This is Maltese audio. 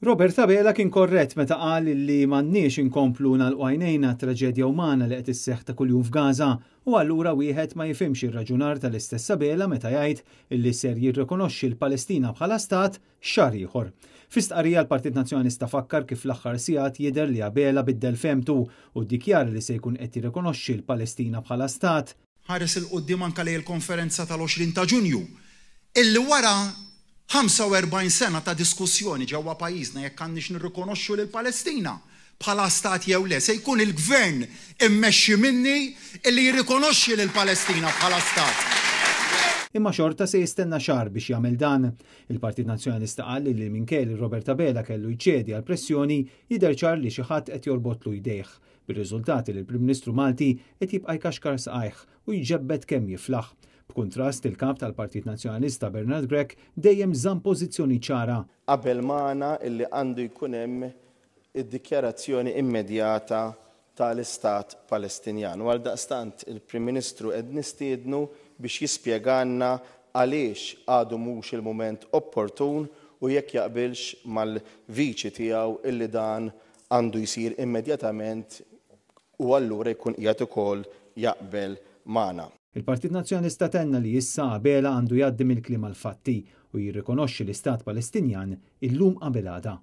Robert Abela kien korrett meta qal li m'għandniex inkomplu nagħlqu għajnejna għat-traġedja umana li qed isseħħ ta' kuljum f'Gaza u allura wieħed ma jifhimx ir-raġunar tal-istess Abela meta jgħid li ser jirrikonoxxi l-Palestina bħala stat xahar ieħor. Fi stqarrija l-Partit Nazzjonalista fakkar kif fl-aħħar sigħat jidher li Abela biddel fehmtu u ddikjara li se jkun qed jirrikonoxxi l-Palestina bħala stat. Ħares 'il quddiem anke lejn il-konferenza tal-20 ta' Ġunju, illi wara 45 sena ta' diskussjoni ġewwa pajjiżna jekk għandniex nirrikonoxxu lill-Palestina bħala stat jew le, se jkun il-Gvern immexxi minni illi jirrikonoxxi lill-Palestina bħala stat. Imma xorta se jistenna xahar biex jagħmel dan. Il-Partit Nazzjonalista qal li minkejja li Robert Abela kellu jċedi għall-pressjoni, jidher ċar li xi ħadd qed jorbotlu jdejh. Bir-riżultat li l-Prim Ministru Malti qed jibqa' jkaxkar saqajh u jġebbed kemm jiflaħ. B'kuntrast, il-Kap tal-Partit Nazzjonalista Bernard Grech dejjem żamm pożizzjoni ċara. Qabel magħna illi għandu jkun hemm id-dikjarazzjoni immedjata tal-Istat Palestinjan u għaldaqstant il-Prim Ministru qed nistiednu biex jispjegalna għaliex għadu mhux il-mument opportun u jekk jaqbilx mal-Viċi tiegħu illi dan għandu jsir immedjatament u allura jkun qiegħed ukoll jaqbel magħna. Il-Partit Nazzjonalista tenna li issa Abela għandu jgħaddi mill-kliem għall-fatti u jirrikonoxxi l-Istat Palestinjan illum qabel għada.